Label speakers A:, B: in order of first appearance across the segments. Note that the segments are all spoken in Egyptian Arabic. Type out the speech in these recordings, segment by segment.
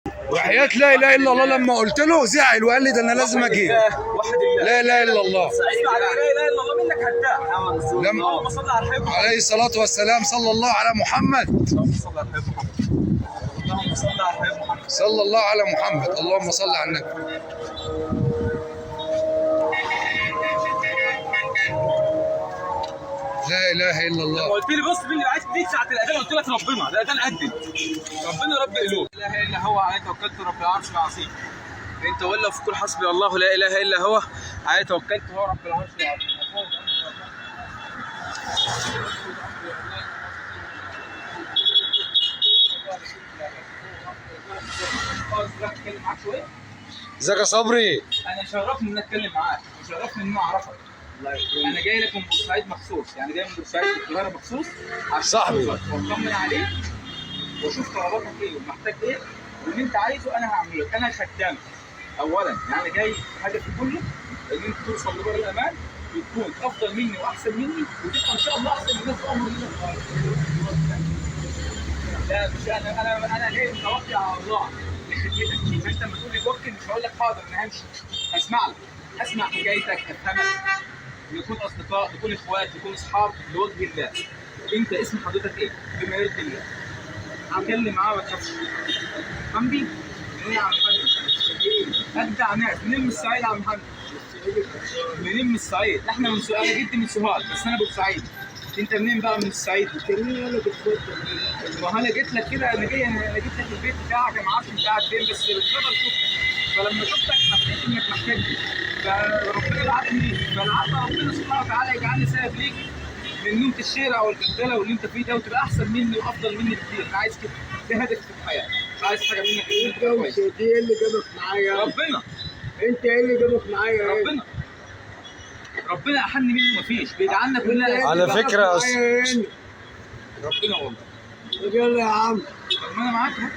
A: وحياة لا اله الا الله لما قلت له زعل وقال لي ده انا لازم اجيب.
B: واحد الله.
A: لا اله الا الله.
B: اسمع، لا اله الا الله منك هرتاح.
A: لما
B: اللهم صل على الحبيب محمد.
A: عليه الصلاة والسلام، صلى الله على محمد.
B: اللهم صل على الحبيب محمد. اللهم صل على الحبيب محمد.
A: صلى الله على محمد، اللهم صل على النبي. لا اله الا
B: لما
A: الله.
B: قلت لي بص مين اللي عايز تديك ساعة الاذان، قلت لك ربنا، الاذان اذن. ربنا رب قلوب. لا اله الا هو عليه توكلت رب العرش العظيم. ان تولوا فقل حسبي الله لا اله الا هو عليه توكلت هو رب العرش العظيم. اتكلم معاك شوية.
A: ازيك يا صبري؟
B: انا شرفني ان اتكلم معاك وشرفني ان انا اعرفك. انا جاي لك من بورسعيد مخصوص، يعني جاي من بورسعيد القاهرة مخصوص عشان
A: صاحبي.
B: أشوفك واطمن عليك واشوف طلباتك ايه ومحتاج ايه واللي انت عايزه انا هعمله لك. انا خدامك اولا، يعني انا جاي هدفي كله ان انت توصل لبر الامان وتكون افضل مني واحسن مني وتبقى ان شاء الله احسن من الناس في امر الله. لا مش انا، انا جاي متوكل على الله لخدمتك. فانت لما تقول لي توكل مش هقول لك حاضر انا همشي، هسمع لك، هسمع حكايتك، هفهمك، نكون اصدقاء، نكون اخوات، نكون اصحاب لوجه الله. انت اسم حضرتك ايه؟ بما يرضي الله. هتكلم معاه ما تخافش. حمدي؟ منين يا عم حمدي؟ اجدع ناس، منين من الصعيد يا عم حمدي؟ منين من الصعيد؟ احنا من سوهاج، انا جدي من سوهاج بس انا بورسعيد. انت منين بقى من الصعيد؟ ما هو انا جيت لك كده، انا جاي، انا جيت لك البيت بتاعك، انا ما اعرفش انت قاعد فين بس بالخبر شفتك، فلما شفتك حسيت انك محتاجني، فربنا بعتني ليك، فلعل ربنا سبحانه وتعالى يجعلني سبب ليك من نومة الشارع والبلبله واللي انت فيه ده، وتبقى احسن مني وافضل مني بكتير. انا عايز كده، ده هدفي في الحياة، مش عايز حاجة منك غير إنك تبقى كويس.
C: دي ايه اللي جابك معايا؟
B: ربنا.
C: انت ايه اللي جابك معايا؟
B: ربنا، ربنا احن منه مفيش، بيجعلنا كلنا
A: على فكرة
B: ربنا والله.
C: طب يلا يا عم.
B: طب ما انا معاك اهو.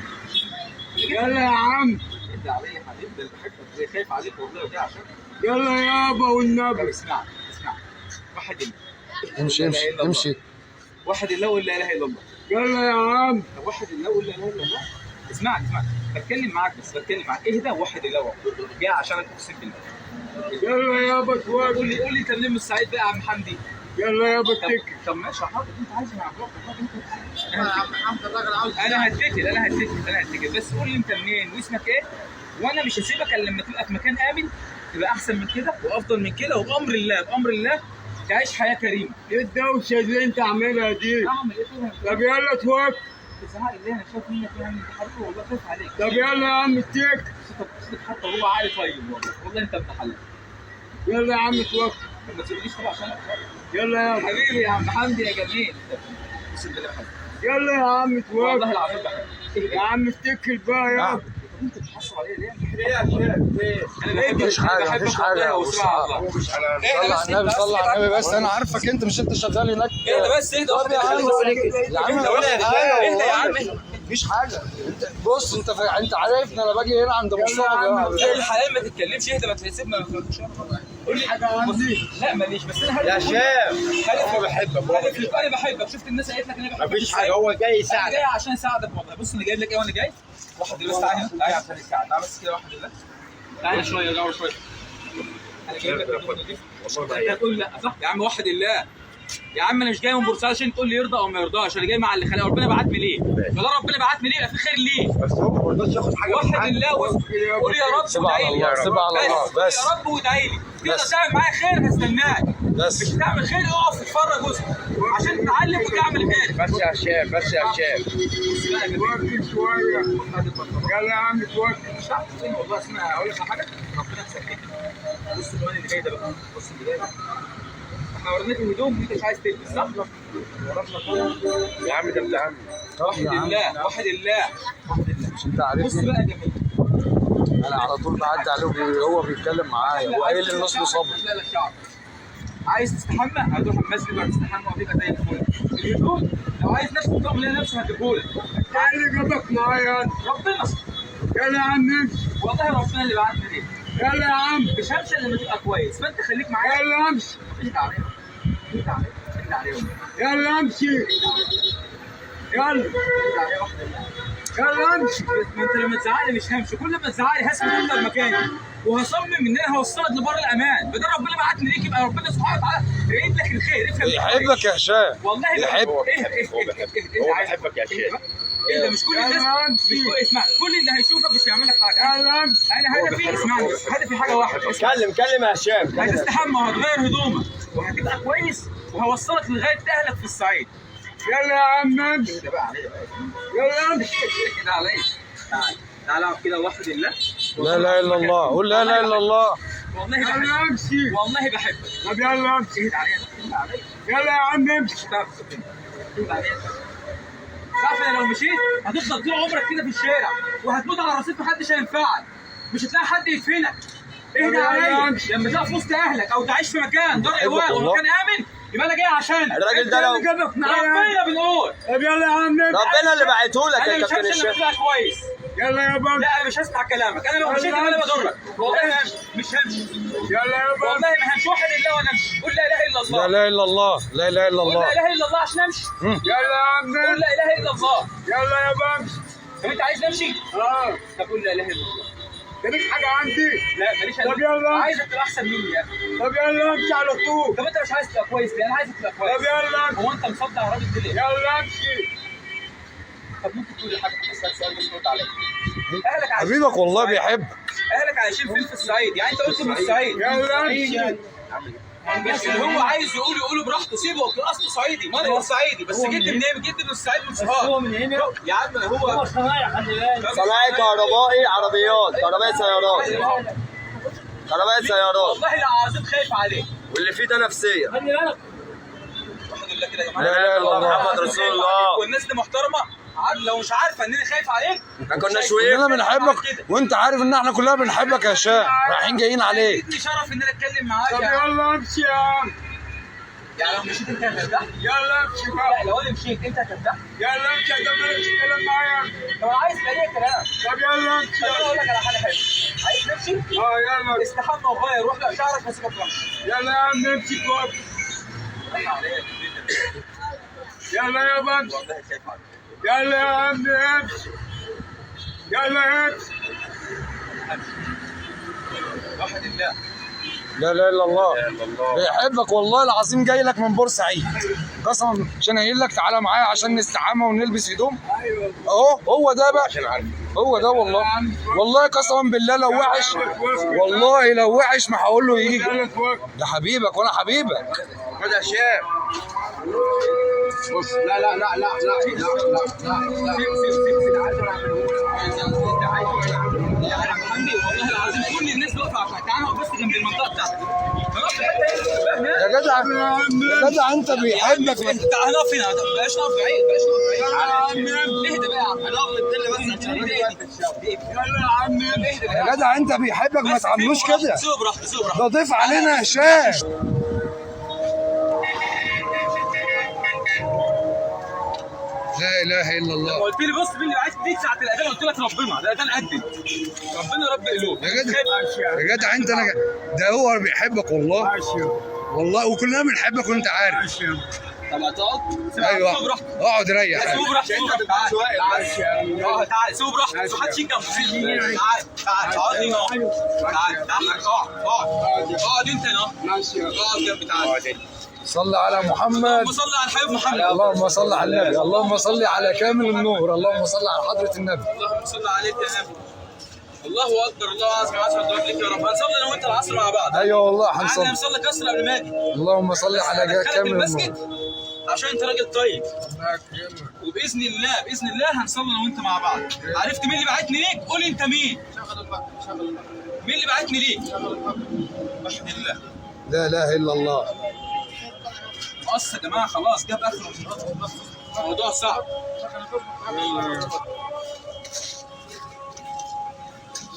C: يلا يا عم.
B: انت عليا يا حبيبي، ده انا بحبك، زي خايف عليك والله وجاي عشانك.
C: يلا يابا
B: طب
C: والنبي.
B: اسمع اسمع، واحد الله.
A: امشي امشي امشي.
B: واحد الله ولا اله الا الله.
C: يلا يا عم.
B: طب واحد الله ولا اله الا الله. اسمعني اسمعني، بتكلم معاك بس بتكلم معاك، اهدى. واحد الله جاي عشانك اقسم بالله.
C: يلا يابا توكل.
B: قول لي قول لي انت منين من الصعيد بقى يا عم حمدي؟
C: يلا يابا
B: طب,
C: اتكل.
B: طب ماشي حاضر، انت عايز انا انا هتكل، انا هتكل، انا هتكل، بس قول لي انت منين واسمك ايه، وانا مش هسيبك الا لما تبقى في مكان امن، تبقى احسن من كده وافضل من كده، وبامر الله بامر الله تعيش حياة كريمة.
C: ايه الدوشة اللي انت عاملها دي؟
B: اعمل ايه طيب؟
C: طب يلا توكل.
B: بزهق الله، انا خايف منك يا عم، انت حبيبي والله خايف عليك.
C: طب يلا يا عم اتكل.
B: صوتك صوتك حتى وهو عالي طيب والله، والله انت ابن حلال.
C: يلا يا عم توكل.
B: ما تسيبنيش طبعا عشان
C: يلا يابا.
B: حبيبي يا عم حمدي يا جميل، اقسم بالله بحبك
C: يلا يا عم
B: والله
C: توكل.
B: العظيم بحبك.
C: يا عم اتكل بقى يابا.
B: انت بتحصل عليا ليه؟ يا شباب ايه؟
A: مفيش حاجة، مفيش حاجة يا ابو الصحاب. صلى على النبي، صلى على النبي، بس انا عارفك انت مش انت شغال هناك.
B: اهدى بس اهدى.
A: طب يا عم، يا عم
B: اهدى
A: اهدى
B: يا عم.
A: مفيش حاجة. انت بص، انت انت عارفني انا باجي هنا عند مصطفى.
B: يا ابن الحلال ما تتكلمش، اهدى ما تسيبنا. قول لي
C: حاجة عندي.
B: لا ماليش، بس انا
D: يا شام
B: هدف
D: انا بحبك.
B: هدف انا بحبك، شفت الناس قالت لك انا بحبك.
D: مفيش حاجة، هو جاي
B: انا
D: يساعدك.
B: جاي عشان اساعدك والله. بص انا جايب لك ايه وانا جاي، واحد بس تعالى هنا، تعالى عشان يساعد، تعالى بس كده واحد الله، تعالى شوية دور شوية. انا جايب لك
D: والله
B: انت هتقول لا صح يا عم؟ واحد الله يا عم، انا مش جاي من بورسعيد عشان تقول لي يرضى او ما يرضاش، انا جاي مع اللي خلق ربنا بعتني ليه، فده ربنا بعتني ليه يبقى في خير ليه.
D: بس هو ما رضاش ياخد حاجة من
B: واحد
D: حد.
B: الله قول يا رب
A: سيبها على
B: وادعي لي.
A: الله، سيبها على الله بس.
B: قول يا رب وادعي لي، تقدر
A: بس.
B: تعمل معايا خير هستناك،
A: بس.
B: مش تعمل خير اقف اتفرج واسكت عشان تتعلم وتعمل خير.
D: بس يا هشام، بس يا هشام.
B: بص بقى يا جميل.
C: توكل شوية. يلا يا عم توكل.
B: مش عارف فين والله، اصل انا هقول لك على حاجة ربنا يسهلك. بص كمان اللي جاي ده بقى، بص اللي جاي ده، احنا وريناك الهدوم وانت مش عايز تلبس صح؟
D: يا عم ده ابن عمي.
B: واحد الله، واحد الله، واحد الله.
A: مش انت
B: بص
A: عارفني
B: بقى يا جميل،
A: انا على طول بعدي عليه وهو بيتكلم معايا وقايل لي النص صبري.
B: لا لا شعر. عايز تستحمى هتروح المسجد وهتستحمى وهتبقى زي الفل. الهدوم لو عايز نفس الطقم اللي انا لابسه هجيبهولك.
C: انت ايه اللي جابك معايا؟
B: ربنا
C: يلا يا عم امشي.
B: والله ربنا اللي بعتني ليه.
C: يلا يا عم.
B: مش همشي الا لما تبقى كويس، فانت خليك معايا.
C: يلا امشي.
B: اهدى عليا، اهدى عليا، اهدى عليا،
C: يلا امشي. يلا.
B: اهدى عليا واحدة.
C: يلا امشي.
B: ما انت لما تزعقلي مش همشي، كل ما تزعقلي هثبت افضل مكاني وهصمم ان انا هوصلك لبر الامان. بدل ربنا بعتني ليك يبقى ربنا سبحانه وتعالى يريد لك الخير. افهم.
A: بيحبك يا هشام.
B: والله
A: بيحبك.
D: هو بيحبك يا هشام.
B: ايه ده؟ مش كل الناس، مش كل، اسمع، كل اللي هيشوفك مش هيعمل لك حاجة.
C: يلا امشي.
B: انا هدفي، اسمعني بس، هدفي حاجة واحدة.
E: كلم كلم يا هشام.
B: هتستحمى وهتغير هدومك وهتبقى كويس وهوصلك لغاية اهلك في الصعيد.
C: يلا يا عم امشي.
B: اهدى بقى عليا بقى.
C: يلا امشي.
B: كده عليا. تعال تعال اقعد كده وحد الله.
A: لا اله الا الله، قول لا اله الا الله.
B: والله
C: يلا
B: بحبك.
C: امشي.
B: والله بحبك.
C: طب يلا امشي.
B: اهدى عليا، اهدى عليا.
C: يلا يا عم امشي.
B: تعرف اهدى عليا. تعرف انا لو مشيت هتفضل طول عمرك كده في الشارع وهتموت على الرصيف، محدش هينفعك، مش هتلاقي حد يدفنك. اهدى عليا. لما تقف وسط اهلك او تعيش في مكان دار ايواء ومكان امن يبقى انا جاي عشانك.
E: الراجل ده لو
B: ربنا بنقول.
C: طب يلا يا عم
E: ربنا اللي بعته لك
B: انا
E: يا
B: مش
E: كابتن
B: همشي الا
E: هشام.
B: لما تبقى كويس.
C: يلا يا بابا.
B: لا انا مش هسمع كلامك. انا لو مشيت انا بضرك. والله ما همشي، مش همشي.
C: يلا يا بابا.
B: والله ما همشي. وحد الله وانا امشي. قول لا اله الا الله.
A: لا اله الا الله، لا اله الا
B: قول
A: الله.
B: لا اله الا الله عشان امشي.
C: يلا يا عم.
B: قول لا اله الا الله.
C: يلا يا بابا.
B: طب انت عايز نمشي؟
C: اه.
B: طب قول لا اله الا الله.
C: ده ليك حاجة عندي؟
B: لا ماليش.
C: طب يلا.
B: عايزك تبقى احسن مني يا اخي.
C: طب يلا امشي على طول.
B: طب انت مش عايز تبقى كويس ليه؟ انا عايزك تبقى كويس.
C: طب يلا امشي.
B: هو انت مصدع يا راجل ليه؟
C: يلا امشي.
B: طب ممكن تقول لي حاجة؟ اسالك سؤال بس رد عليا. اهلك عايشين
A: حبيبك والله بيحبك.
B: اهلك عايشين فين في الصعيد؟ يعني انت قلت من الصعيد.
C: يلا امشي.
B: بس اللي هو عايز يقوله يقوله براحته، سيبه، هو اصله صعيدي، ما انا صعيدي بس جد منين؟ جد من الصعيد، من سوهاج.
F: هو من هنا
B: يا عم. هو
F: صنايعي، خلي بالك.
E: صناعي كهربائي عربيات، كهربائي سيارات، كهربائي سيارات.
B: والله العظيم خايف عليه.
E: واللي فيه ده نفسية.
F: خلي بالك.
B: الحمد لله كده يا جماعة.
A: لا اله الا الله.
E: محمد رسول الله.
B: والناس دي محترمه، لو مش عارفه ان انا خايف عليك
E: ما كناش
A: كلنا
E: وقفنا.
A: بنحبك وانت عارف ان احنا كلنا بنحبك يا هشام، رايحين جايين عليك.
B: اديتني شرف ان انا اتكلم معاك.
C: طب يلا امشي يا عم.
B: يعني لو مشيت انت هترتاح؟
C: يلا امشي بقى.
B: لا لو انا مشيت انت هترتاح؟
C: يلا امشي عشان مالكش كلام معايا.
B: طب انا عايز يبقى ليا كلام.
C: طب يلا امشي.
B: طب انا اقول لك على حاجة حلوة. عايز نمشي؟
C: اه يلا.
B: استحمى وغير روح لا شعرك وسيبك وامشي.
C: يلا يا عم امشي توقف. يلا يا بابا.
B: والله خايف عليك.
C: يلا يا عم امشي. يلا امشي.
B: واحد الله.
A: لا اله الا الله. بيحبك والله العظيم، جاي لك من بورسعيد قسما عشان قايل لك تعالى معايا عشان نستحمى ونلبس هدوم.
C: ايوه
A: اهو هو ده بقى، هو ده والله. والله قسما بالله لو وحش، والله لو وحش ما هقول له يجي. ده حبيبك وانا حبيبك.
D: خد يا هشام. بص، لا لا لا لا لا لا لا لا.
B: حمدي والله العظيم كل الناس واقفة عشان تعالى اقف بس جنب المنطقة بتاعتك. هنقف في حتة هنا.
A: يا جدع يا جدع انت بيحبك.
B: تعالى نقف هنا، بلاش نقف بعيد، بلاش نقف بعيد. اهدى بقى يا عم.
E: هنقف الدل بس عشان
C: يلا يا عم.
B: اهدى بقى.
A: يا جدع انت بيحبك، ما تعاملوش كده.
B: سيبه براحته، سيبه براحته.
A: ده ضيف علينا يا هشام. لا اله الا الله.
B: قلت لي بص مين اللي بعت لي ساعة الاذان؟ قلت لك ربنا، الاذان قدم. ربنا رب قلوب.
A: يا جدع يا جدع انت، انا ده هو بيحبك والله. والله وكلنا بنحبك وانت عارف.
B: طب هتقعد؟
A: ايوه
B: سيبه براحته.
A: اقعد ريح.
B: سيبه براحته. تعال تعال، سيبه براحته، محدش يجي جنبه. تعال تعال اقعد هنا. تعال تعال اقعد اقعد اقعد انت هنا.
C: ماشي.
B: اقعد جنبي تعال.
A: صل على محمد.
B: اللهم صل على الحبيب محمد.
A: اللهم صل على النبي، اللهم صل على كامل النور، اللهم صل على حضرة النبي.
B: اللهم صل عليك يا نبي. الله اكبر، الله اعظم، عشر دقائق لك يا رب. هنصلي انا وانت العصر مع بعض.
A: ايوه والله
B: تعالى
A: هنصلي.
B: نصلي كسر قبل ما اجي.
A: اللهم صل على
B: هدخلك
A: كامل
B: المسجد
A: النور.
B: عشان انت راجل طيب. وباذن الله باذن الله هنصلي انا وانت مع بعض. عرفت مين اللي بعتني ليك؟ قول انت مين؟ مين اللي بعتني ليك؟ وحد الله.
A: لا اله الا الله.
B: مقص يا جماعة، خلاص جاب اخره. الموضوع صعب.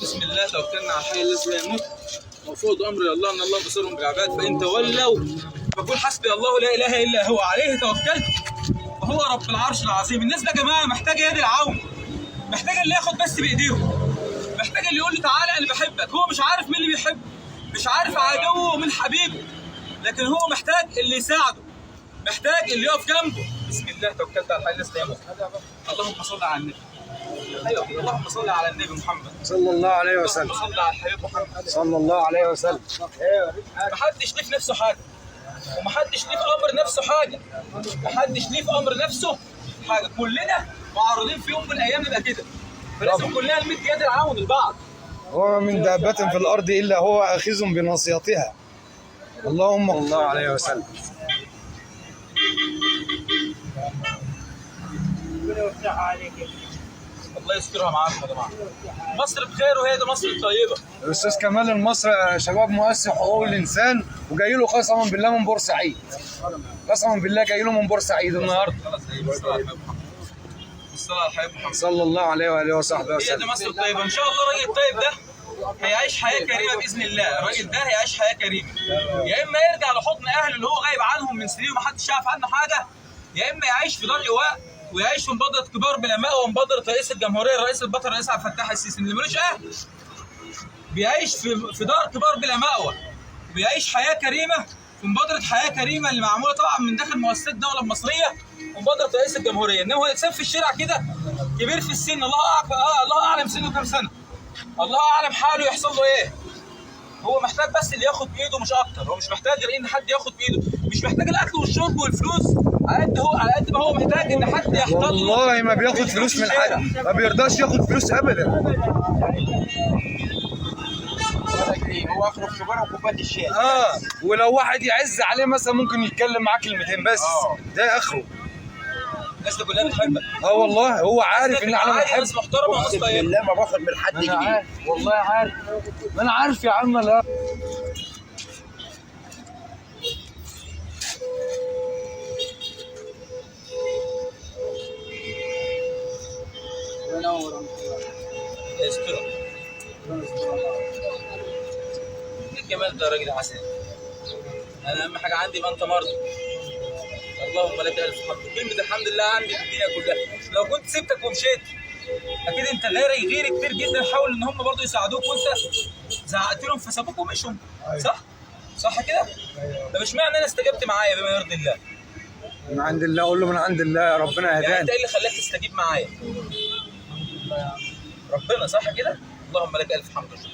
B: بسم الله توكلنا على الحي الذي لا يموت وفوض امري الله ان الله بصير بالعباد، فان تولوا فقل حسبي الله لا اله الا هو عليه توكلت وهو رب العرش العظيم. الناس ده يا جماعة محتاجه يد العون، محتاجه اللي ياخد بس بايديهم، محتاجه اللي يقول له تعالى انا بحبك. هو مش عارف مين اللي بيحبه، مش عارف عدوه ومين حبيبه، لكن هو محتاج اللي يساعده، محتاج اللي يقف جنبه. بسم الله توكلت على الحي الذي لا يموت. اللهم صل على النبي. ايوه اللهم صل على النبي محمد
A: صلى الله عليه وسلم.
B: اللهم صل على الحبيب محمد
A: صلى الله عليه وسلم.
B: محدش ليه في نفسه حاجة، ومحدش ليه في امر نفسه حاجة، محدش ليه في امر نفسه حاجة. كلنا معرضين في يوم من الايام نبقى كده، فلازم كلنا نمد يد العون لبعض.
A: وما من دابة في الأرض إلا هو آخذ بناصيتها. اللهم الله عليه وسلم.
B: الله يسترها معاكم يا جماعة. مصر بخير وهي دي مصر الطيبة.
A: الأستاذ كمال المصري يا شباب مؤسس حقوق الإنسان، وجاي له قسما بالله من بورسعيد. قسما بالله جاي له من بورسعيد النهارده.
B: خلاص بالصلاة على الحبيب محمد. بالصلاة على الحبيب محمد.
A: صلى الله عليه وآله وصحبه
B: هي دي
A: وسلم.
B: مصر الطيبة. ان شاء الله الراجل الطيب ده هيعيش حياة كريمة باذن الله. الراجل ده هيعيش حياة كريمة، يا اما يرجع لحضن اهله اللي هو غايب عنهم من سنين ومحدش يعرف عنه حاجة، يا اما يعيش في دار ايواء ويعيش في مبادرة كبار بالاماء ومبادرة رئيس الجمهورية الرئيس البطل الرئيس عبد الفتاح السيسي. اللي ملوش اهل بيعيش في دار كبار بلا مأوى، وبيعيش حياة كريمة في مبادرة حياة كريمة اللي معمولة طبعا من داخل مؤسسات الدولة المصرية ومبادرة رئيس الجمهورية. ان هو انسان في الشارع كده كبير في السن، الله اعلم، الله اعلم سنة كام سنة، الله اعلم حاله يحصل له ايه. هو محتاج بس اللي ياخد بايده مش اكتر، هو مش محتاج غير ان حد ياخد بايده، مش محتاج الاكل والشرب والفلوس على قد هو، على قد ما هو محتاج ان حد يحتضنه.
A: والله ما بياخد فلوس من حد، ما بيرضاش ياخد فلوس ابدا.
D: هو اخره السجاره وكوبايه الشاي.
A: ولو واحد يعز عليه مثلا ممكن يتكلم معاه كلمتين بس، ده اخره.
B: الناس دي كلها بتحبك.
A: والله هو عارف ان احنا بنحب.
B: ناس محترمه وناس طيبة.
D: بالله ما باخد من حد جنيه.
A: والله عارف، ما انا عارف يا عم. لا
B: يسترك. ايه الجمال ده يا راجل حسن؟ انا اهم حاجة عندي يبقى انت مرضي. اللهم لك الف حمد. كلمة الحمد لله عندي في الدنيا كلها. لو كنت سبتك ومشيت اكيد انت غيري كتير جدا حاول ان هم برضه يساعدوك، وانت زعقت لهم فسابوك ومشوا. صح؟ صح كده؟ طب اشمعنى انا استجبت معايا بما يرضي الله؟
A: من عند الله، قول له من عند الله يا ربنا
B: يعني
A: هداني.
B: انت ايه اللي خلاك تستجيب معايا؟ ربنا، صح كده؟ اللهم لك الف حمد وشكر.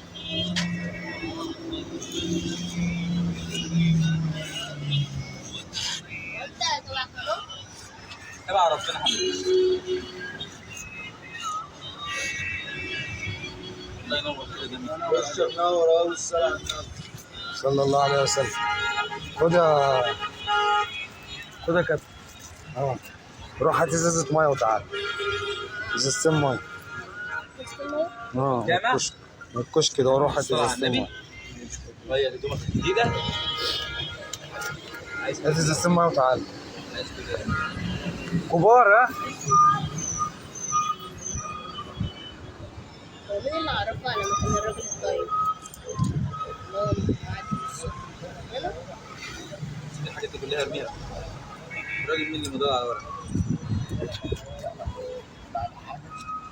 B: تبع ربنا حبيبي. الله ينور كده جميل.
A: صلى الله عليه وسلم. خد يا خد يا كابتن. روح هات ازازة مية وتعالى. ازازتين مية. من الكشك كده وروح هات ازازتين مية.
B: غير هدومك الجديدة.
A: هات ازازتين مية وتعالى. كبار. ها؟
F: هو مين اللي أعرفه على مكان الراجل الطيب؟ اللي هو قاعد في السوق هنا؟
B: الحاجات دي كلها ارميها. الراجل مين اللي مضى على ورقة؟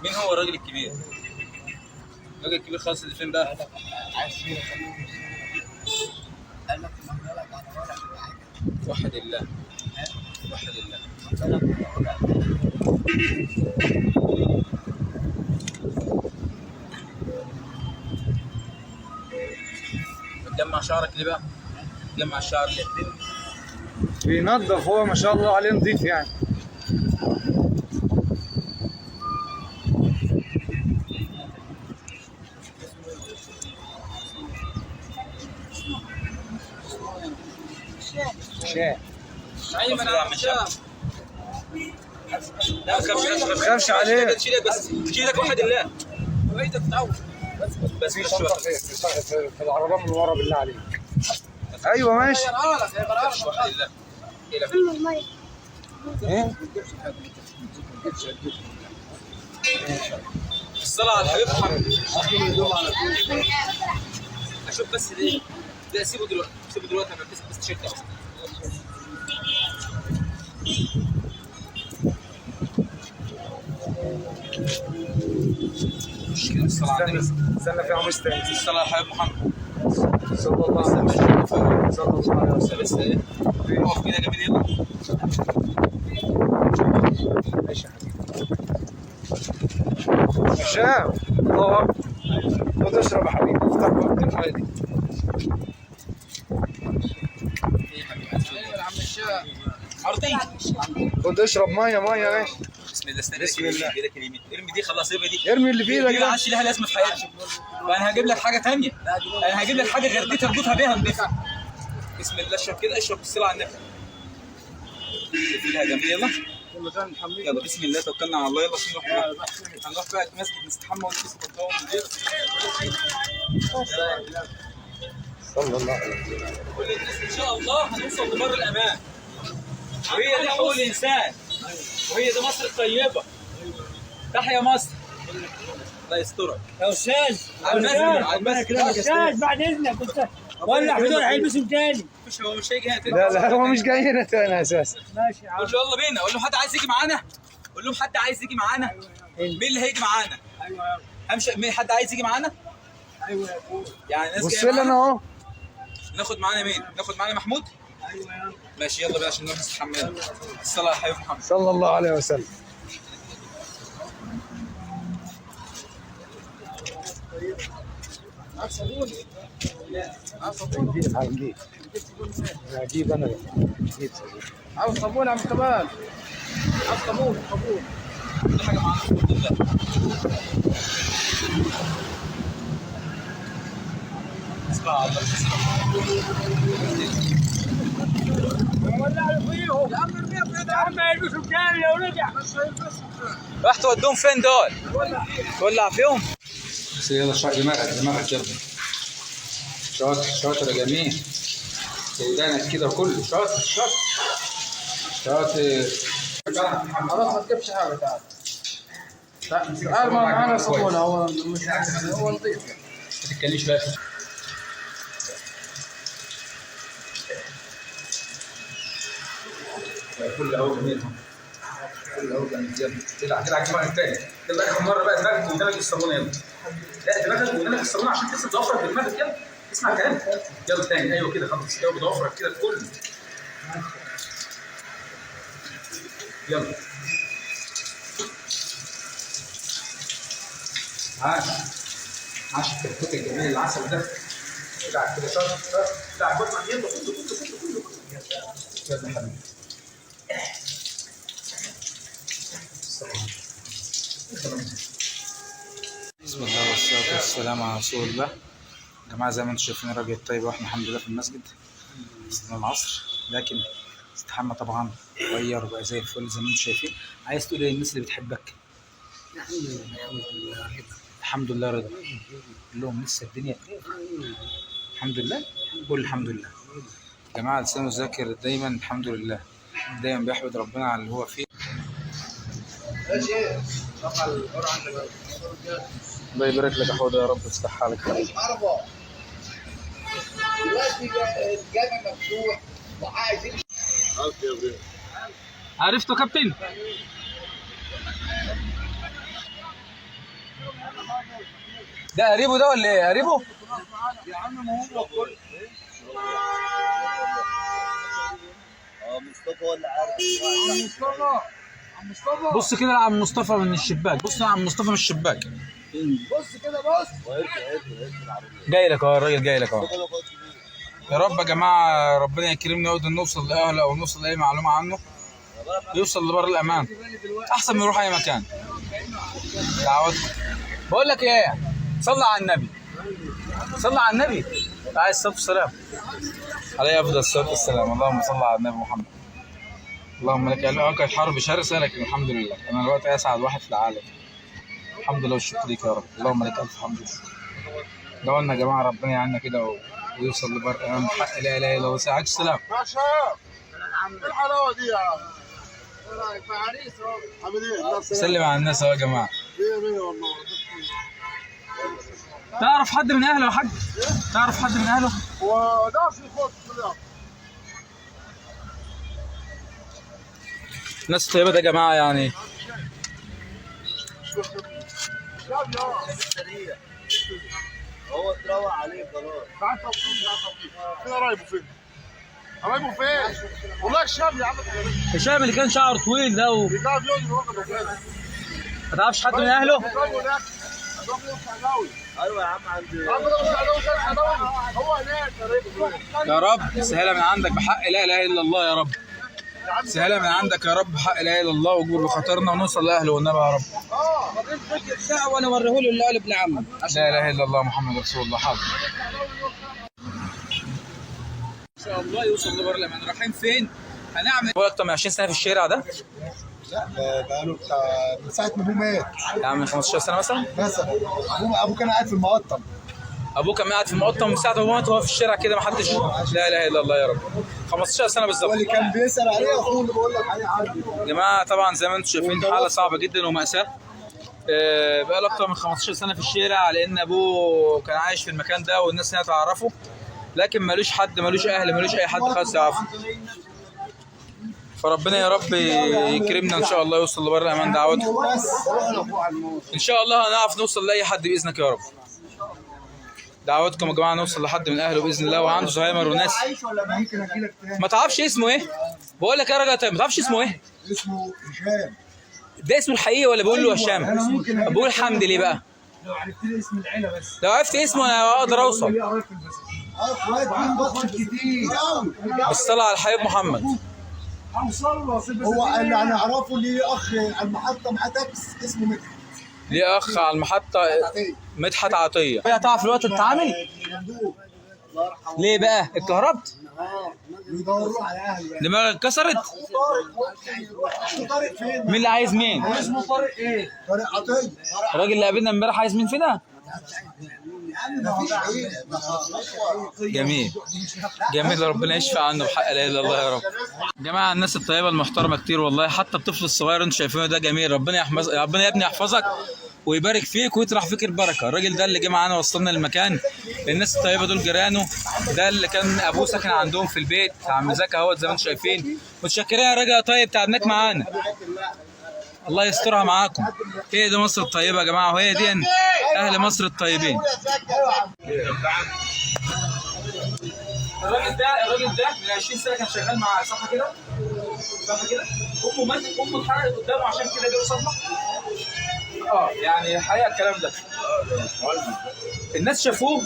B: مين هو الراجل الكبير؟ الراجل الكبير خالص اللي فين بقى؟ وحد الله، وحد الله. بتجمع شعرك ليه بقى؟ بتجمع الشعر ليه؟
A: بينظف هو ما شاء الله عليه، نظيف يعني. شاه.
B: ايمن عم شاه. لا ما تخافش، ما
A: تخافش عليه.
B: شيلك بس، شيلك واحد الله. وايدك تعور. بس
A: في شنطه في العربية من ورا بالله عليك. ايوه ماشي. ايه؟
B: الصلاة على الحبيب محمد. اشوف بس الايه؟ لا سيبه دلوقتي، سيبه دلوقتي انا بلبس بس تيشيرت اصلا. الصلاة على النبي.
A: استنى في قميص تاني.
B: الصلاة على الحبيب محمد.
A: صلى الله عليه وسلم. صلى الله عليه وسلم.
B: بس ايه؟ اقف كده جميل يلا.
A: ماشي يا حبيبي. هشام الله اكبر. خد اشرب يا حبيبي، افتح باب المية دي. خد اشرب مية مية. ماشي.
B: بسم الله. استنى،
A: بسم الله.
B: ايدك اليمين ارمي دي، خلاص ارمي دي،
A: ارمي اللي في ايدك
B: دي ما
A: ده.
B: عادش لها لازمه في حياتك. فانا هجيب لك حاجة ثانية، انا هجيب لك حاجة غير دي تربطها بيها نضيفها. بسم الله، اشرب كده، اشرب بالصلاة على النبي. فيها جميل. يلا يلا بسم الله، توكلنا على الله. يلا عشان نروح، هنروح بقى المسجد نستحمى ونلبس بنطلون ونغير.
A: صلى الله عليه وسلم.
B: كل الناس ان شاء الله هنوصل لبر الامان، وهي دي حقوق الانسان، وهي دي مصر الطيبة. تحيا مصر. الله يسترك
G: يا استاذ،
B: على المسجد، على المسجد.
G: يا استاذ بعد اذنك، استاذ ولع في دول هيلبسهم تاني.
B: مش هو مش هيجي هنا تاني.
A: لا لا، هو مش جاي هنا تاني اساسا.
G: ماشي يا عم.
B: قول له يلا بينا، قول له حد عايز يجي معانا، قول لهم حد عايز يجي معانا. مين اللي هيجي معانا؟ امشي. مين حد عايز يجي معانا؟ ايوه يعني ناس
A: بص
B: جاية
A: لي انا
B: معانا.
A: اهو.
B: ناخد معانا مين؟ ناخد معانا محمود؟ ماشي يلا بينا عشان نروح نستحمى. يلا الصلاة على حبيب محمد
A: صلى الله عليه وسلم. هنجيب هنجيب هجيب انا هجيب صابون.
D: عاوز صابون يا عم كمال، عاوز صابون صابون.
B: كل حاجة معانا الحمد لله. اسمع على الله.
G: يا عم هيلبسهم تاني لو رجع.
B: راح تودوهم فين دول؟ تولع فيهم؟ بس يلا شعر دماغك، دماغك يلا. شاطر شاطر يا جميل. ودانك كده كله شاطر شاطر شاطر.
D: خلاص ما تجيبش حاجة، تعال تعال معانا صابون. هو مش هو نظيف يعني.
B: ما تتكلمش بقى. كل اهو جميل، كل اهو جميل. يلا تلعب تلعب دماغك تاني، يلا اخر مرة بقى دماغك ودماغك الصابون. يلا لا دماغك ودماغك الصابون عشان تغسل ضوافرك بدماغك. يلا اسمع كلامي، يلا تاني. ايوه كده خلاص، ايوه بضوافرك كده كله. يلا عاش عاش الكتكوت الجميل العسل ده. العب كده شاطر شاطر، العب بطنك. يلا كله كله كله كله. يلا يا حبيبي. بسم الله والصلاة والسلام على رسول الله. يا جماعة زي ما انتم شايفين الراجل الطيب، واحنا الحمد لله في المسجد صلينا العصر، لكن استحمى طبعا وغير وبقى زي الفل زي ما انتم شايفين. عايز تقول ايه للناس اللي بتحبك؟ الحمد لله رضا. قول لهم لسه الدنيا بخير. الحمد لله، قول الحمد لله. يا جماعة لسانه ذاكر دايما الحمد لله، دايما بيحمد ربنا على اللي هو فيه. الله يبارك لك يا حوده يا رب، يصلح حالك حبيبي.
D: دلوقتي الجامع مفتوح وعايزين.
B: عرفته كابتن؟ ده قريبه ده ولا ايه؟ قريبه؟
D: يا عم ما هو كل
E: مصطفى ولا عارف.
D: مصطفى، عم مصطفى.
B: بص كده لعم مصطفى من الشباك، بص لعم مصطفى من الشباك.
D: بص كده بص.
B: جاي لك اهو الراجل، جاي لك اهو. يا رب يا جماعة ربنا يكرمنا ونقدر نوصل لاهله او نوصل لاي معلومة عنه، يوصل لبر الامان احسن من يروح اي مكان. دعواتكم. بقول لك ايه، صلى على النبي، صلى على النبي عليه الصلاة والسلام، عليه افضل الصلاة والسلام. اللهم صل على النبي محمد. اللهم لك الحمد. كانت حرب شرسة لكن الحمد لله انا دلوقتي اسعد واحد في العالم، الحمد لله والشكر ليك يا رب. اللهم لك الف حمد وشكر. دعوا لنا يا جماعة ربنا يعيننا كده ويوصل لبر امان بحق لا اله الا الله. عليك السلام.
C: باشا ايه الحلاوة دي يا عم؟ ايه رايك مع عريس اهو؟ عامل ايه؟
B: سلم على الناس اهو يا جماعة.
C: مية مية والله.
B: تعرف حد من اهله يا حاج؟ تعرف حد من اهله؟
C: وده في خط.
B: الناس الطيبة ده يا جماعة يعني.
E: هو اتروق عليه خلاص.
C: تعال توصيل، تعال توصيل. فين قرايبه؟ فين؟ قرايبه فين؟ والله الشام يا عم.
B: هشام اللي كان شعره طويل ده
C: بتاع بيقعد يروح.
B: ما تعرفش حد من اهله؟
E: ايوه يا عم عندي.
B: يا رب سهلة من عندك بحق لا اله الا الله يا رب. سهلة من عندك يا رب بحق لا اله الا الله، واجبر بخاطرنا ونوصل لاهله والنبي يا رب.
D: ساعة وانا اوريه له اللي قال ابن عمي.
B: لا اله الا الله محمد رسول الله. حاضر. ان شاء الله يوصل لبر الامان. رايحين فين؟ هنعمل هو اكتر من 20 سنة في الشارع ده؟
C: لا بقاله بتاع من ساعة ما ابوه مات.
B: يعني من 15 سنة مثلا؟
C: مثلا ابوه كان قاعد في المقطم.
B: ابوه كان قاعد في المقطم من ساعة ما ابوه مات وهو في الشارع كده، ما حدش. لا اله الا الله يا رب. 15 سنة بالظبط.
C: هو اللي كان بيسال عليه اخوه اللي بقول لك عليه عارف.
B: يا جماعة طبعا زي ما انتم شايفين حاله صعبة جدا ومأساه. بقى له اكتر من 15 سنة في الشارع، لان ابوه كان عايش في المكان ده والناس هنا تعرفه، لكن ملوش حد، ملوش اهل، ملوش اي حد خالص يعرفه. فربنا يا رب يكرمنا ان شاء الله يوصل لبر الامان. دعواتكم ان شاء الله هنعرف نوصل لاي حد باذنك يا رب. دعواتكم يا جماعة نوصل لحد من اهله باذن الله. وعنده زهايمر وناس ما تعرفش اسمه ايه. بقول لك يا راجل، طيب ما تعرفش اسمه ايه؟
C: اسمه هشام.
B: ده اسمه الحقيقي ولا بقول له هشام؟ بقول حمدي ليه بقى؟
G: لو عرفت لي اسم العيلة بس.
B: لو عرفت اسمه انا اقدر اوصل. بالصلاة على الحبيب محمد.
G: هوصل له.
C: هو اللي انا اعرفه ليه اخ على المحطة معاه تاكس اسمه مدحت.
B: ليه اخ على المحطة مدحت عطية. هتعرف الوقت تتعامل؟ ليه بقى؟ اتكهربت؟
C: بيدوروا على اهله.
B: دماغك اتكسرت؟
C: طارق فين؟
B: مين اللي عايز مين؟
G: اسمه طارق ايه؟
C: طارق عطية.
B: الراجل اللي قابلنا امبارح عايز مين فينا؟
C: مفيش عيله.
B: جميل جميل، ربنا يشفى عنه بحق لا اله الا الله يا رب. جماعة الناس الطيبة المحترمة كتير والله، حتى الطفل الصغير انتوا شايفينه ده جميل. ربنا يحفظ، ربنا يا ابني يحفظك ويبارك فيك ويطرح فيك البركة. الراجل ده اللي جه معانا وصلنا المكان، الناس الطيبة دول جيرانه، ده اللي كان ابوه ساكن عندهم في البيت، عم زكي اهوت زي ما انتم شايفين. متشكرين يا راجل طيب، تعبناك معانا، الله يسترها معاكم. هي دي مصر الطيبة يا جماعة، وهي دي اهل مصر الطيبين. الراجل ده من 20 سنة كان شغال معاه، صح كده؟ صح كده؟ امه ماتت، امه اتحرقت قدامه عشان كده جاله صدمة. يعني الحقيقة الكلام ده الناس شافوه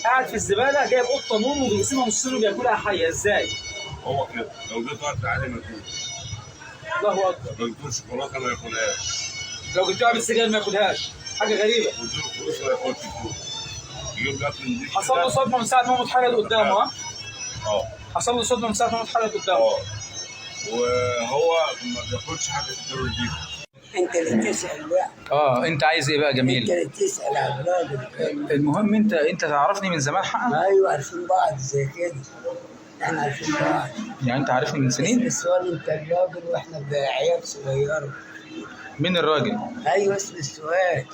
B: قاعد في الزبالة جايب قطة نوم وبيقسمها نصين وبياكلها حيه. ازاي؟
H: هو كده لو جيت وقت عادي ما ياكلش.
B: الله اكبر.
H: لو جبت له شوكولاتة ما ياكلهاش.
B: لو جبت له علبة سجاير ما ياكلهاش، حاجة غريبة.
H: لو اديته فلوس ما ياخدش فلوس. يجيب له اكل نضيف.
B: حصل له صدمة من ساعة ما امه اتحرقت قدامه. ها؟ حصل له صدمة من ساعة ما امه اتحرقت قدامه.
H: وهو ما بياخدش حاجة تديله نضيفه.
G: انت اللي تسال بقى.
B: انت عايز ايه بقى جميل؟
G: انت اللي تسال على الراجل.
B: المهم انت تعرفني من زمان حقا؟
G: ايوه عارفين بعض زي كده، احنا عارفين بعض.
B: يعني انت عارفني من سنين؟
G: السؤال انت الراجل واحنا عيال صغيرة.
B: مين الراجل؟
G: ايوه اسم السؤال.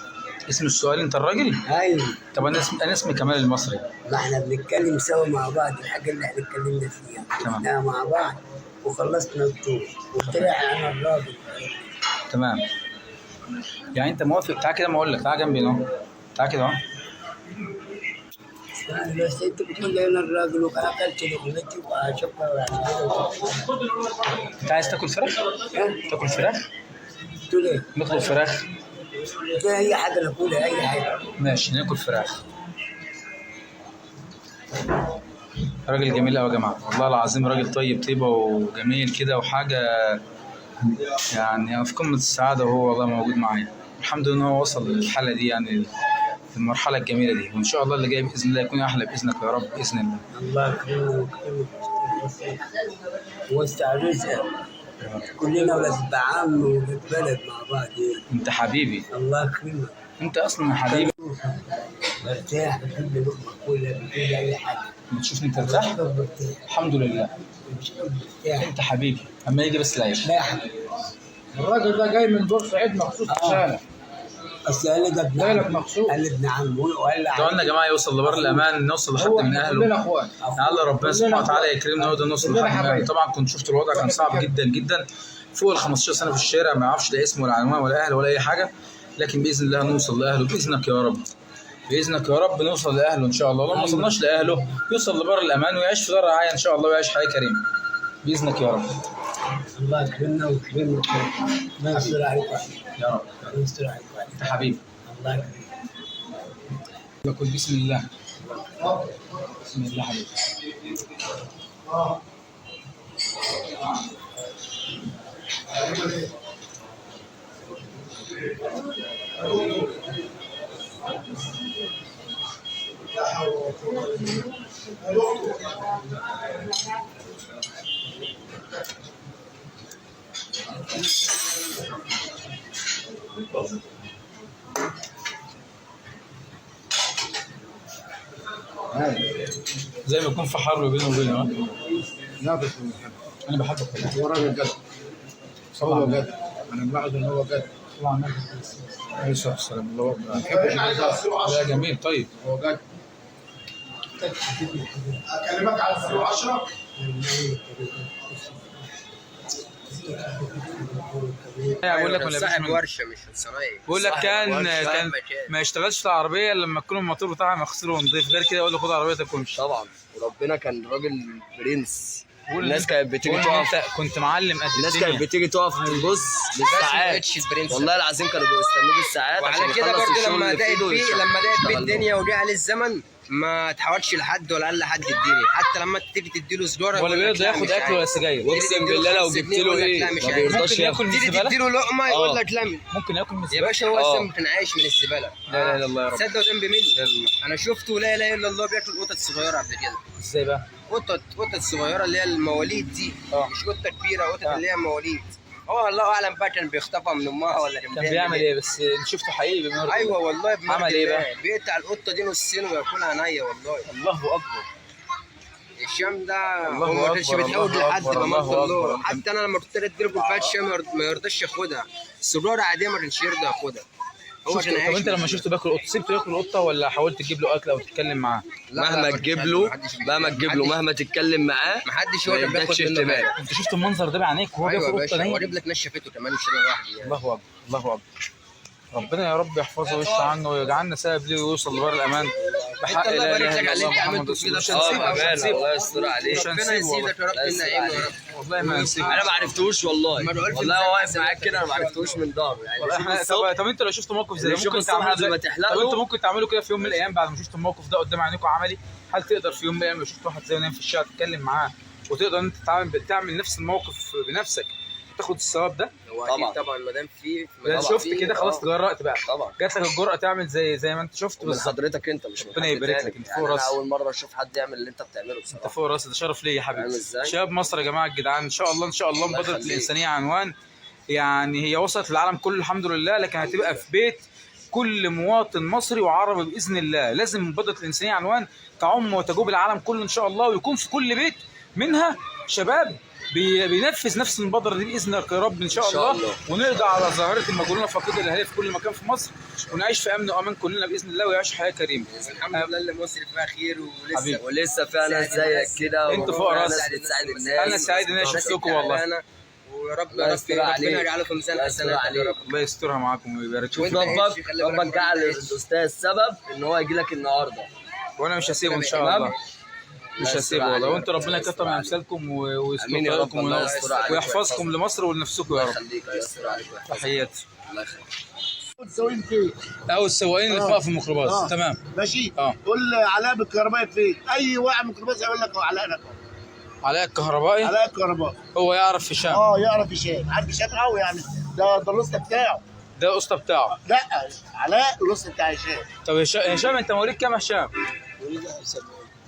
B: اسم السؤال انت الراجل؟
G: ايوه.
B: طب انا اسمي كمال المصري.
G: ما احنا بنتكلم سوا مع بعض، الحاجة اللي احنا اتكلمنا فيها تمام مع بعض وخلصنا الدور وطلع انا الراجل.
B: تمام. يعني انت موافق؟ تعال كده ما اقول لك، تعال جنبي اهو، تعال كده اهو.
G: بس انت بتقول لي انا الراجل واكلت لقمتي واشوفها بعد كده.
B: انت عايز تاكل فراخ؟ تاكل فراخ؟
G: تقول ايه؟
B: نطلب فراخ؟
G: اي حاجة ناكلها، اي حاجة.
B: ماشي ناكل فراخ. راجل جميل قوي يا جماعة، والله العظيم راجل طيب، طيبة وجميل كده وحاجه يعني انا في قمة السعادة وهو والله موجود معايا. الحمد لله ان هو وصل للحالة دي، يعني المرحلة الجميلة دي، وان شاء الله اللي جاي باذن الله يكون احلى باذنك يا رب باذن الله.
G: الله يكرمك ويكرمك ويوسع رزقك. كلنا ولاد عم وولاد بلد مع بعض يعني.
B: انت حبيبي.
G: الله يكرمك.
B: انت اصلا حبيبي.
G: برتاح، بجيب لي لقمة كلها، بجيب لي اي حاجة.
B: بتشوفني ترتاح؟
G: برتاح
B: الحمد لله.
G: برتاح.
B: انت حبيبي. اما يجي بس العيش.
G: لا يا حبيبي.
D: الراجل ده جاي من بورسعيد مخصوص عشانك.
G: اصل قال لي ده ابن
D: جاي لك مخصوص.
G: قال لي ابن عمه وقال لي
B: دعونا يا جماعة يوصل لبر الامان، نوصل لحد من اهله.
D: كلنا اخوات.
B: لعل ربنا سبحانه وتعالى يكرمنا ونقدر نوصل لحد من اهله. طبعا كنت شفت الوضع كان صعب جدا جدا، فوق ال 15 سنة في الشارع، ما يعرفش لا اسمه ولا عنوان ولا اهل ولا اي حاجة، لكن باذن الله نوصل لاهله باذنك يا رب. باذنك يا رب نوصل لاهله ان شاء الله. لو ما وصلناش لاهله يوصل لبر الامان ويعيش في دار رعاية ان شاء الله، ويعيش حياة كريمة باذنك يا رب.
G: الله يكرمنا ويكرمك، ما يستر عليك
B: يا رب،
G: ما يستر عليك.
B: انت حبيبي.
G: الله يكرمك.
B: كل بسم الله. بسم الله حبيبي. زي ما يكون في حرب بينه وبينه.
C: لا بس
B: انا بحبك،
C: هو راجل جد، هو جد، انا ملاحظ ان هو جد.
B: طبعا عليه الصلاة والسلام. الله اكبر،
C: ما بحبش الهزار.
B: لا جميل. طيب
C: هو جد. اكلمك على 010.
B: بقول لك ولا
I: صاحب ورشه مش صنايعي.
B: بقول لك كان ما يشتغلش في العربية لما تكون الموتور بتاعها مغسول ونضيف، غير كده يقول له خد عربيتك وامشي.
I: طبعا وربنا كان راجل برنس. الناس كانت بتيجي تقف،
B: كنت معلم قد
I: الناس كانت بتيجي تقف تبص بالساعات، والله العظيم كانوا بيستنوه بالساعات.
J: وعلى كده برضه لما ضاقت بيه، لما ضاقت بيه الدنيا وجه عليه الزمن ما تحاولش لحد ولا قال لحد اديني، حتى لما تيجي تديله سجاره
B: ولا بيرضى ياخد اكل ولا سجاير.
I: اقسم بالله لو جبت له ايه ما بيرضاش
B: ياكل.
J: تيجي تديله لقمة يقول لك لا.
B: ممكن ياكل من الزبالة
J: يا باشا، هو اصلا كان عايش من الزبالة.
B: لا اله الا الله يا رب.
J: صدق وتنبي مني، انا شفته لا اله الا الله بياكل قطط صغيرة قبل كده.
B: ازاي بقى؟
J: قطط صغيرة اللي هي المواليد دي، مش قطة كبيرة، قطط اللي هي مواليد. هو الله اعلم بقى كان بيخطفها من امها ولا
B: كان بيعمل ايه، بس شفته حقيقي بيمرض.
J: ايوه والله.
B: عمل ايه بقى؟
J: بيقطع القطة دي نصين وياكلها نيه والله.
B: الله اكبر.
J: الشام ده هو ما كانش بيتعود لحد بمرض الله. حتى انا لما كنت اديله كوباية شاي ما يرضاش ياخدها، سجاره عادية ما كانش يرضى ياخدها.
B: هو كان عايش. طب انت لما شفته بياكل قطة سبته ياكل قطة ولا حاولت تجيب له اكل او تتكلم معاه؟
I: مهما تجيب له، مهما تجيب له، مهما تتكلم معاه
J: محدش هو اللي بياخد منه.
B: انت شفت المنظر ده بعينيك وهو بياكل قطة نيه؟
J: واجيب لك ناس شافته كمان مش انا لوحدي يعني.
B: الله اكبر، الله اكبر. ربنا يا رب يحفظه ويشفى عنه ويجعلنا سبب ليه ويوصل لبر الامان بحق
J: لا اله الا الله محمد رسول
I: الله. مش هنسيبه، الله يستر عليك،
J: ربنا يزيدك يا رب النعيم يا رب.
B: والله ما هنسيبه.
I: انا ما عرفتوش والله، والله واقف معاك كده انا ما عرفتوش من ظهره
B: يعني. طب انت لو شفت موقف زي ده ممكن تعمله؟ طب انت ممكن تعمله كده في يوم من الايام بعد ما شفت الموقف ده قدام عينيكم عملي؟ هل تقدر في يوم من الايام لو شفت واحد زي نايم في الشارع تتكلم معاه وتقدر انت تعمل نفس الموقف بنفسك تاخد الثواب ده؟
J: طبعا طبعا، ما دام في
B: شفت كده خلاص تجرأت بقى،
I: طبعا
B: جات لك الجرأة تعمل زي ما انت شفت
I: بالظبط. حضرتك انت مش
B: ربنا يبارك لك، انت فوق راسي.
I: انا اول مرة اشوف حد يعمل اللي انت بتعمله بصراحة.
B: انت فوق راسي، ده شرف ليا يا حبيبي. شباب مصر يا جماعة الجدعان، ان شاء الله ان شاء الله مبادرة الانسانية عنوان، يعني هي وصلت للعالم كله الحمد لله، لكن هتبقى في بيت كل مواطن مصري وعربي باذن الله. لازم مبادرة الانسانية عنوان تعم وتجوب العالم كله ان شاء الله، ويكون في كل بيت منها شباب بينفذ نفس المبادرة دي باذن يا رب ان شاء الله، ونقضي على ظاهره المجنونة فاقده الاهالي في كل مكان في مصر، ونعيش في امن وامان كلنا باذن الله، ويعيش حياة كريمة.
J: الحمد لله اللي مصر فيها خير
I: ولسه فيها ناس زيك كده،
B: انتوا فوق راسي،
I: بتساعد الناس.
B: انا سعيد ان انا شفتكم والله،
J: ويا رب يا رب ربنا يجعله في ميزان حسناتك يا رب.
B: الله يسترها معاكم ويبارك
I: فيكم. ربك جعل الاستاذ سبب ان هو يجي لك النهارده،
B: وانا مش هسيبه ان شاء الله، مش هسيبه والله. وانتوا ربنا يكتر من امثالكم ويستر لكم ويحفظكم لمصر ولنفسكم يا رب. تحياتي.
I: الله يخليك.
C: السواقين فين؟
B: او السواقين اللي في الميكروباص. تمام
C: ماشي. قول علاء بالكهربائي فين؟ اي واحد ميكروباص يقول لك علاء لك.
B: علاء الكهربائي؟
C: علاء الكهربائي
B: هو يعرف هشام.
C: يعرف هشام، عارف هشام قوي يعني، ده الاسطى بتاعه.
B: ده الاسطى بتاعه؟
C: لا علاء الاسطى بتاع هشام.
B: طب هشام انت مواليد كام يا هشام؟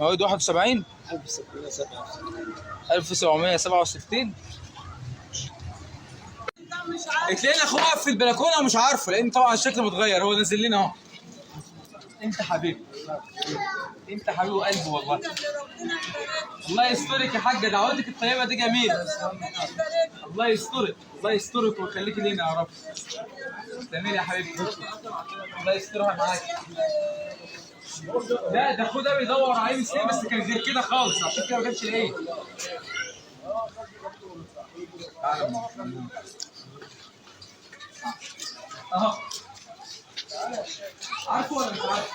B: مواليد 71؟ 1767. تلاقينا اخوه واقف في البلكونه ومش عارفه، لان طبعا الشكل متغير، هو نازل لنا اهو. انت حبيبي، انت حبيب قلبي والله. الله يسترك يا حاجة، دعوتك الطيبة دي جميلة. الله يسترك، الله يسترك ويخليك لينا يا رب. تسلمي لي يا حبيبتي، الله يسترها معاك. لا ده اخوه ده بيدور عليه من سنين، بس كان غير كده خالص، عشان كده ما كانش لاقيه. اهو عارفه ولا مش عارفه؟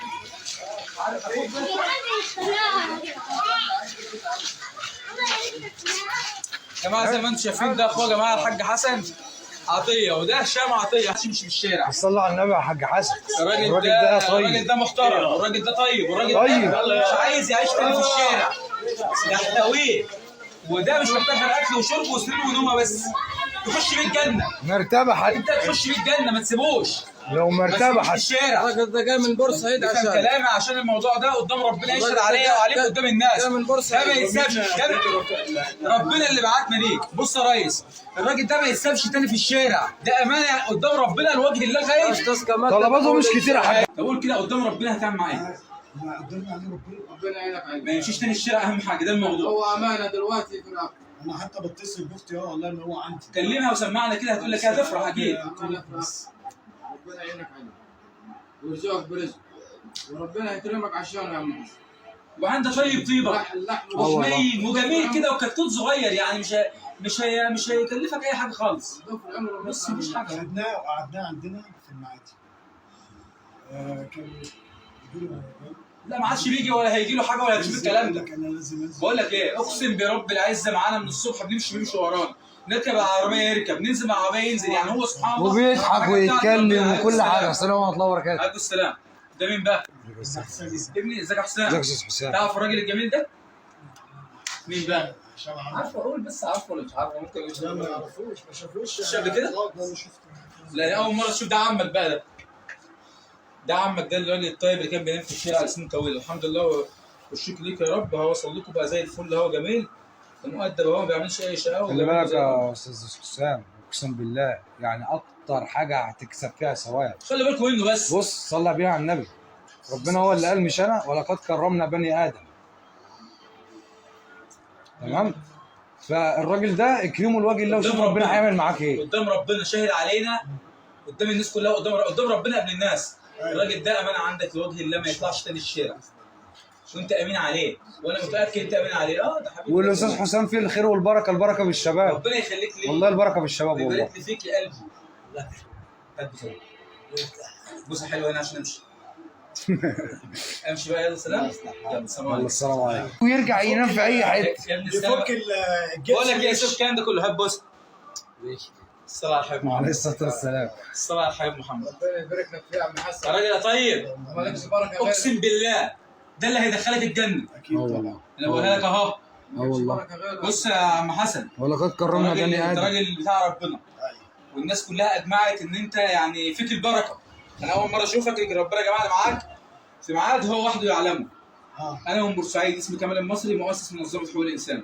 B: عارف اخوك ده؟ جماعة زي ما انتم شايفين ده اخويا جماعة الحاج حسن عطية، وده هشام عطية يمشي في الشارع.
A: صلى على النبي يا حاج حسن.
B: الراجل ده الراجل ده محترم، والراجل ده طيب، والراجل ده مش عايز يعيش تاني في الشارع، يحتويه. وده مش محتاج غير اكل وشرب وسرير ونومه بس، تخش بيه الجنة.
A: مرتبه حتى
B: انت تخش بيه الجنة، ما تسيبوش
A: لو مرتبه حتى.
B: الشارع.
D: الراجل ده جاي من بورسعيد
B: عشان
D: عشان
B: كلامي، عشان الموضوع ده قدام ربنا يشهد عليا وعليك قدام الناس.
D: جاي من بورسعيد.
B: ده ما يتسابش، ده ربنا اللي بعتنا ليك. بص يا ريس، الراجل ده ما يتسابش تاني في الشارع، ده امانه قدام ربنا لوجه الله خير.
D: استاذ كمال
A: طلباته مش كتير يا حاج.
B: طب قول كده قدام ربنا هتعمل معاه ايه؟
D: ربنا يعينك عليه.
B: ما يمشيش تاني الشارع، اهم حاجة ده الموضوع.
D: هو امانه دلوقتي في الاخر.
C: انا حتى بتصل باختي والله ان هو عندي.
B: كلمها وسمعنا كده، هتقول لك هتفرح اكيد.
D: ربنا يعينك عليه ويرزقك برزق، وربنا يكرمك عشانه يا عم حسن.
B: وعنده طيب طيبة وحنين وجميل كده، وكتكوت صغير يعني، مش هيكلفك اي حاجة خالص. بص مفيش حاجة.
C: خدناه وقعدناه عندنا في المعادي. كان بيجي له.
B: لا ما عادش بيجي ولا هيجي له حاجة ولا هتشوف الكلام ده. بقول لك ايه، اقسم برب العزة معانا من الصبح بنمشي ورانا، نركب العربية يركب، ننزل مع العربية ينزل، يعني هو سبحان الله
A: وبيضحك ويتكلم وكل حاجة. السلام ورحمة الله وبركاته.
B: عليكم السلام. ده مين بقى؟ ابني. ازيك يا حسام؟
A: ازيك يا استاذ حسام؟
B: تعرف الراجل الجميل ده؟ مين بقى؟ عارفه اقول بس، عارفه ولا مش عارفه؟ ممكن
C: لا ما يعرفوش، ما شافوش
B: قبل كده؟ لا اول مرة تشوف. ده عمك بقى، ده عمك، ده الراجل الطيب اللي كان بينام في الشارع على سنين طويلة. الحمد لله والشكر ليك يا رب، هو وصل لكم بقى زي الفل، هو جميل ومؤدب، هو ما بيعملش اي شقاوة.
A: خلي بالك يا استاذ حسام، اقسم بالله يعني اكتر حاجة هتكسب فيها ثواب.
B: خلي بالكم منه بس.
A: بص صلى بيها على النبي، ربنا هو اللي قال مش انا، ولقد كرمنا بني ادم. تمام؟ فالراجل ده اكرمه لوجه الله وشوف ربنا هيعمل معاك ايه.
B: قدام ربنا شاهد علينا، قدام الناس كلها، قدام ربنا قبل الناس. الراجل ده امانه عندك لوجه الله، ما يطلعش تاني الشارع، وانت امين عليه، وانا متاكد انت امين عليه. ده حبيبي.
A: والاستاذ حسام فيه الخير والبركة، البركة بالشباب.
B: ربنا يخليك لي
A: والله، البركة بالشباب والله.
B: يبارك لي فيك يا قلبي. هات بوسه، بوسه حلوة هنا عشان امشي. امشي بقى، يلا سلام. يلا سلام عليكم.
A: السلام عليكم. ويرجع ينام في اي حتة.
C: يفك الجبس.
B: بقول لك ايه يا شوف الكلام ده كله. هات بوسه. ماشي. الصلاة على الحبيب محمد.
A: عليه الصلاة والسلام.
B: الصلاة على الحبيب محمد.
D: ربنا يبارك لك فيها يا عم حسن.
B: يا راجل يا طيب،
D: مالكش بركة.
B: اقسم بالله ده اللي هيدخلك الجنة.
C: اكيد طبعا.
B: انا بقولها لك اهو.
A: والله.
B: بص يا عم حسن،
A: ولقد كرمنا بني ادم.
B: انت راجل بتاع ربنا، والناس كلها اجمعت ان انت يعني فيك البركة. انا اول مرة اشوفك، ربنا جمعنا معاك في ميعاد هو وحده يعلمه. انا من بورسعيد، اسمي كمال المصري، مؤسس منظمة حقوق الانسان.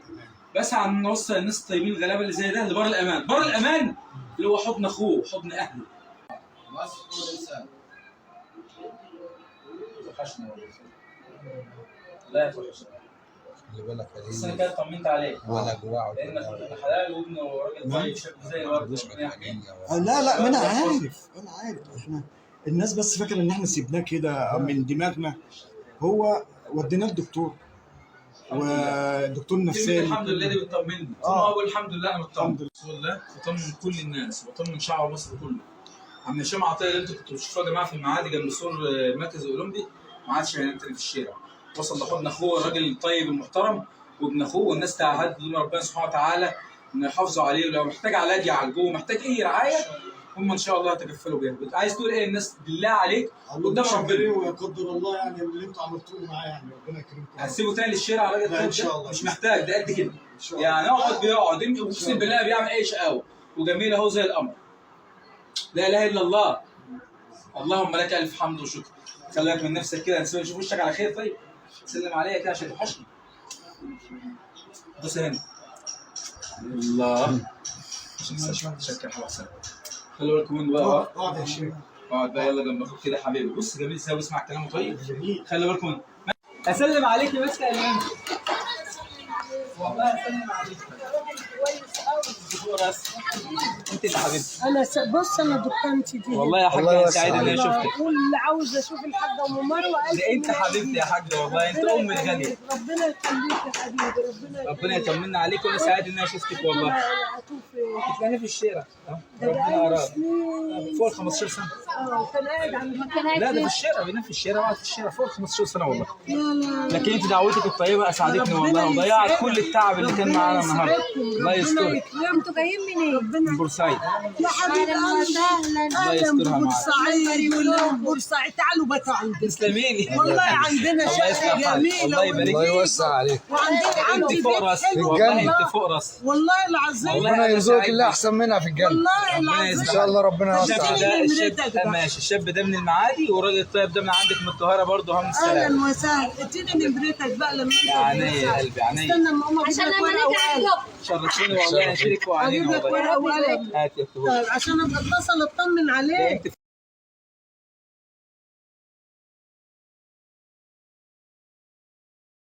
B: بس عن نوصل الناس الطيبين الغلابة اللي زي ده لبر الامان. بر الامان اللي هو حضن اخوه، حضن اهله.
D: مؤسس حقوق الانسان.
B: وحشني والله. لا يا توحشني.
A: خلي بالك.
B: بس انا كده طمنت عليك.
A: ولا جواع
B: لانك ابن حلال وابن راجل طيب، شاب زي الورد.
C: لا لا، ما انا عارف، انا عارف. احنا الناس بس فاكره ان احنا سيبناه كده من دماغنا. هو وديناه الدكتور، والدكتور نفساني.
B: الحمد لله دي بتطمني. طول الحمد لله انا مطمن. الحمد لله بطمن كل الناس، وبطمن شعب مصر كله. عم هشام عطية اللي انتوا كنتوا بتشوفوه يا جماعة في المعادي جنب سور المركز الاولمبي، ما عادش هينام تاني في الشارع. وصل لحضن اخوه الراجل الطيب المحترم وابن اخوه، والناس تعهد قدام ربنا سبحانه وتعالى ان يحافظوا عليه، ولو محتاج علاج يعالجوه، محتاج اي رعاية هم ان شاء الله هيتكفلوا بيها. عايز تقول ايه الناس بالله عليك قدام ربنا؟
C: ويقدر الله يعني اللي انتوا عملتوه معاه، يعني ربنا يكرمكم.
B: هتسيبه تاني للشارع الراجل
C: ان شاء الله؟
B: مش محتاج، ده قد كده يعني، يقعد بيقعد اقسم بالله بيعمل اي شقاوة، وجميل اهو زي القمر. لا اله الا الله، اللهم لك الف حمد وشكر. خليك من نفسك كده، نشوف وشك على خير. طيب سلم عليا كده عشان توحشني. بص هنا الله، شكر حبيبي. خلي بالكم منه بقى.
C: اقعد يا شيخ،
B: اقعد بقى، يلا جنب اخوك كده حبيبي. بص جميل ازاي، واسمع كلامه. طيب خلي بالكم منه. اسلم عليك بس يا ايمان، والله اسلم عليك.
F: راجل كويس قوي.
B: فوق راسي، انت اللي حبيبتي.
K: انا بص انا دكانتي دي
B: والله يا حاجة
A: الله
B: انا
A: يوسع
B: سعيد ان انا
A: عليك.
B: شفتك.
K: واللي عاوز اشوف الحاجة ام مروه الف
B: ده انت
K: من
B: حبيبتي يا حاجة والله، انت
K: ربنا
B: ام الغالية.
K: يخليك، ربنا يخليك يا حبيبي، ربنا
B: ربنا يطمنا عليك، وانا سعيد ان انا شفتك والله. تلاقيني في الشارع.
K: ده
B: ربنا
K: بقاله
B: اراد
K: سنين.
B: فوق ال 15 سنة.
K: كان قاعد عند
B: لا ده في الشارع، بينام في الشارع وقعد في الشارع فوق ال 15 سنة والله.
K: لا لا
B: لكن انت دعوتك الطيبة اسعدتني
K: ربنا
B: والله، وضيعت
K: يسعدك.
B: كل التعب اللي كان معانا النهارده. الله
K: ربنا
B: يسترك.
K: يكرمكم. انتوا جايين منين؟ ربنا
B: من بورسعيد.
K: يا حبيب قلبي،
B: الله
K: اهلا
B: يسترها معاك.
K: ببورسعيد ولا بورسعيد، تعالوا باتوا عندنا.
B: تسلميلي
K: والله عندنا
B: الله
K: شقه
B: يصلح حالك.
K: جميلة
B: الله يبارك
A: الله يوسع عليك.
K: وعندنا
B: انت
K: عندي
B: فوق
K: بيت
B: راسي
K: حلو
B: والله،
A: الجنة.
B: انت فوق راسي
K: والله العظيم.
B: والله
A: ربنا
B: أنا
A: يرزقك
B: سعيد
A: اللي
B: بيك.
A: احسن منها في الجنة.
K: والله
B: ربنا
K: العظيم.
A: ان شاء الله ربنا
B: الشاب
A: يوسع
B: ده
A: عليك.
B: الشاب
K: نمرتك بقى.
B: ماشي، الشاب ده من المعادي، والراجل الطيب ده من عندك من القاهرة برضه. هم السلام.
K: اهلا وسهلا، اديني نمرتك بقى لما انت
B: يا عينيا يا قلبي، عينيا.
K: استنى اما ماما
F: عشان
K: اجيب لك
F: لما
K: ورقة
F: نرجع
K: وقلم.
F: نجيب.
B: شرفتيني والله، شريك وعينينا
K: اجيب لك
B: والله.
K: ورقة وقلم.
B: هات يا اخويا.
K: طيب عشان ابقى اتصل اطمن عليك.
B: انت